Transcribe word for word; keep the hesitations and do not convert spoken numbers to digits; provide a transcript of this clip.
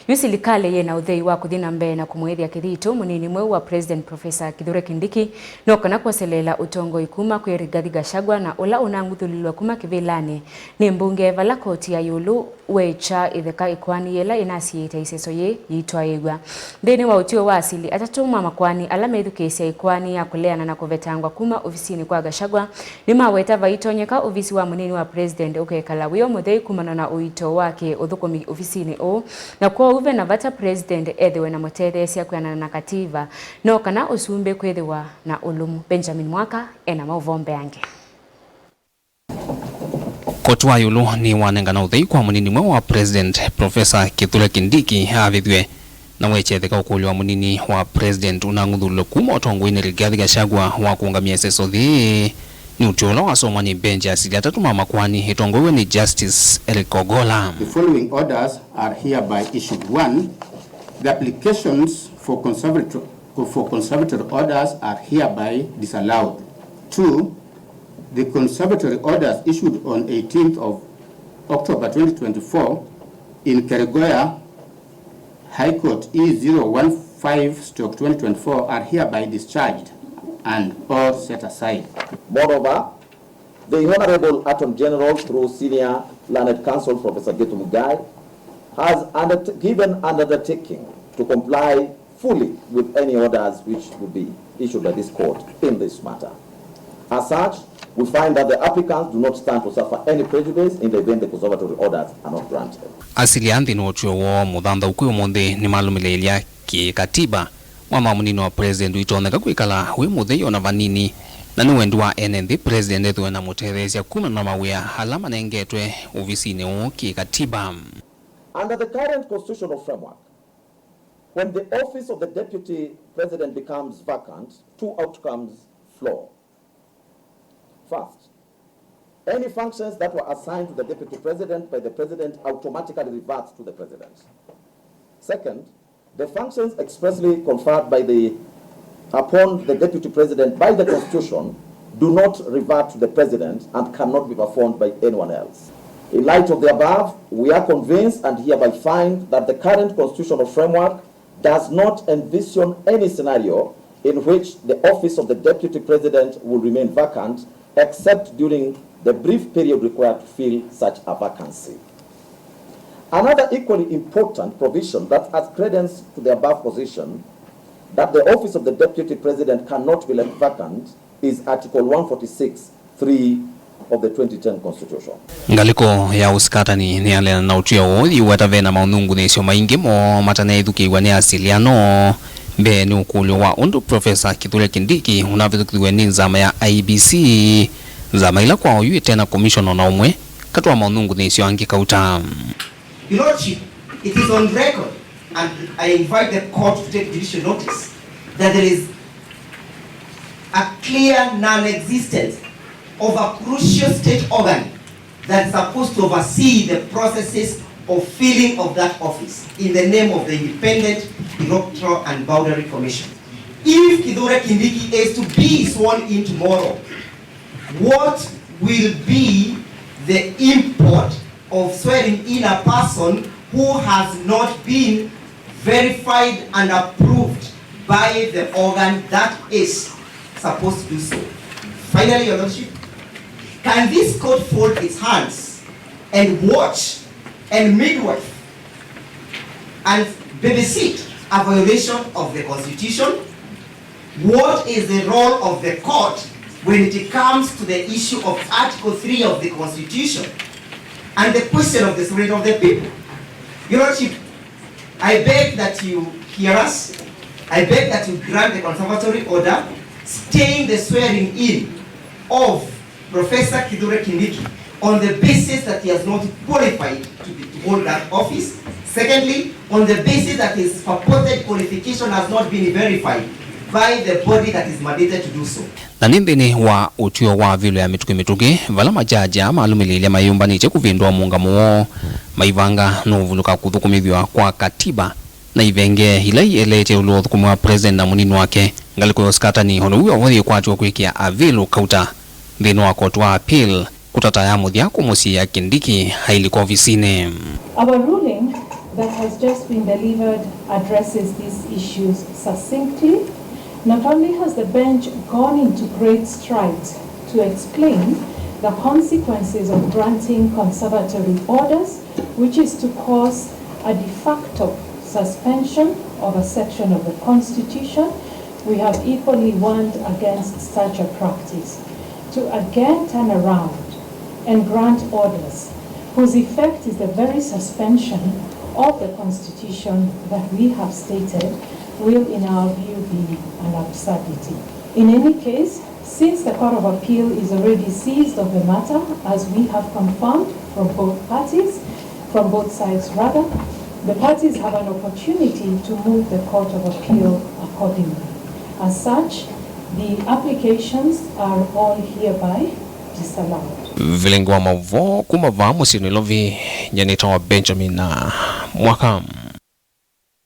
Yu silikalĩ yĩ na ũthei wa kũthi na mbee na kũmũĩthya kĩthito mũnini mweũ wa President Professor Kithure Kindiki no kana kwoseleela ũtongoi kuma kwĩ Rigathi Gachagua na ũla ũnanguthũlilwe kuma kĩvĩlanĩ nĩ mbunge vala koti ya ĩũlũ weekya ĩtheka ĩkoani yĩla ĩnasiĩĩte ĩseso yĩĩ yĩitwaĩĩw'a. Nthĩnĩ wa ũtw'ĩo wa asili atatũ ma makoani ala methukĩĩsya ĩkoani ya kũleana na kũvetangwa kuma ovisinĩ kwa Gachagua, nĩmaweta vaitonyeka ovisi wa mũnini wa President ũkekala wĩ o mũthei kumana na ũito wa kĩ ũthũkũmi ovisinĩ ũũ, na kwoou ve na vata President ethĩwe na mũtetheesya kwĩanana na kativa no kana ũsumbĩ kwĩthĩwa na ũlũmu. Benjamin Mwaka ena maũvoo mbeange. Koti wa ĩũlũ nĩwanengana ũthei kwa mũnini mweũ wa President, Professor Kithure Kindiki, avĩthw'e na weekya ĩtheka ũkũlyo wa mũnini wa President ũnang'uthũlwe kuma ũtongoinĩ Rigathi Gachagua wa kũũngamya ĩseso yĩĩ. Nĩ ũtw'ĩo ũla wasomwa nĩ mbenji ya asili atatũ ma makoani ĩtongoew'e nĩ Justice Eric Ogolla. The following orders are hereby issued. One, the applications for conservatory, for conservatory orders are hereby disallowed. Two, the conservatory orders issued on eighteenth of October twenty twenty-four in Keregoya High Court E zero one five stroke twenty twenty-four are hereby discharged and or set aside. Moreover, the Honorable Attorney General, through Senior Learned Counsel Professor Githu Muigai, has undert-, given an undertaking to comply fully with any orders which would be issued by this court in this matter. As such, we find that the applicants do not stand to suffer any prejudice in the event the conservatory orders are not granted. Asili a nthĩnĩ wa ũtw'ĩo woo mũthanthauku ũmũnthĩ nĩmalũmĩlĩĩlya kĩkatiba mwanya wa mũnini wa President ũitonyeka kwĩkala wĩ mũthei o na vanini, na nĩ wendi wa ene nthĩ President ethĩwe na mũtetheesya kumana na mawĩa ala manengetwe ovisinĩ ũũ kĩkatiba. Under the current constitutional framework, when the office of the Deputy President becomes vacant, two outcomes flow. First, any functions that were assigned to the Deputy President by the President automatically reverts to the President. Second, the functions expressly conferred by the, upon the Deputy President by the Constitution do not revert to the President and cannot be performed by anyone else. In light of the above, we are convinced and hereby find that the current constitutional framework does not envision any scenario in which the office of the Deputy President will remain vacant except during the brief period required to fill such a vacancy. Another equally important provision that adds credence to the above position, that the office of the Deputy President cannot be left vacant, is Article one forty-six three of the twenty ten Constitution. Ngalĩko ya ũsikatani nĩyaleana na ũtw'ĩo ũũ, yĩweta ve na maũnungunĩsyo maingĩ moo mataneethukĩĩw'a nĩ asili ano. Mbee nĩ ũkũlyo wa ũndũ Professor Kithure Kindiki ũnavĩtũkĩthiw'e nĩ nzama ya I E B C, nzama ĩla kwa oyu ĩte na commission o na ũmwe katĩ wa maũnungunĩsyo angĩ kauta. Your Lordship, it is on record, and I invite the court to take judicial notice, that there is a clear non-existence of a crucial state organ that is supposed to oversee the processes of filling of that office in the name of the Independent Electoral and Boundary Commission. If Kithure Kindiki is to be sworn in tomorrow, what will be the import of swearing in a person who has not been verified and approved by the organ that is supposed to do so? Finally, Your Lordship, can this court fold its hands and watch and midwife and babysit a violation of the Constitution? What is the role of the court when it comes to the issue of Article three of the Constitution and the question of the sovereignty of the people? Your Lordship, I beg that you hear us. I beg that you grant the conservatory order staying the swearing in of Professor Kithure Kindiki on the basis that he has not qualified to be, to hold that office. Secondly, on the basis that his purported qualification has not been verified by the body that is mandated to do so. Na nĩ nthĩnĩ wa ũtw'ĩo wa vĩlo ya mĩtũkĩ mĩtũkĩ, vala majaji aa malũmĩlĩĩlya mayũmbanĩtye kũvĩndũa mũũngamo woo, maivanga nũũvulũka kũthũkũmĩthw'a kwa katiba na ivenge ila ieleete ĩũlũ wa ũthũkũmi wa president na mũnini wake. Ngalĩko ya ũsikatani o na ũu yovo yĩkwatĩwe kwĩkĩa Avil kauta nthĩnĩ wa koti wa appeal kũtata ya mũthya kũmũsiĩĩa Kindiki ailika ovisinĩ. Our ruling that has just been delivered addresses these issues succinctly. Not only has the bench gone into great strides to explain the consequences of granting conservatory orders, which is to cause a de facto suspension of a section of the Constitution, we have equally warned against such a practice. To again turn around and grant orders whose effect is the very suspension of the Constitution that we have stated will, in our view, be an absurdity. In any case, since the Court of Appeal is already seized of the matter, as we have confirmed from both parties, from both sides rather, the parties have an opportunity to move the Court of Appeal accordingly. As such, the applications are all hereby disallowed. Vilingi wa maũvoo kuma vaa mũsyĩ Nairobi, nyanĩta wa Benjamin na Mwaka.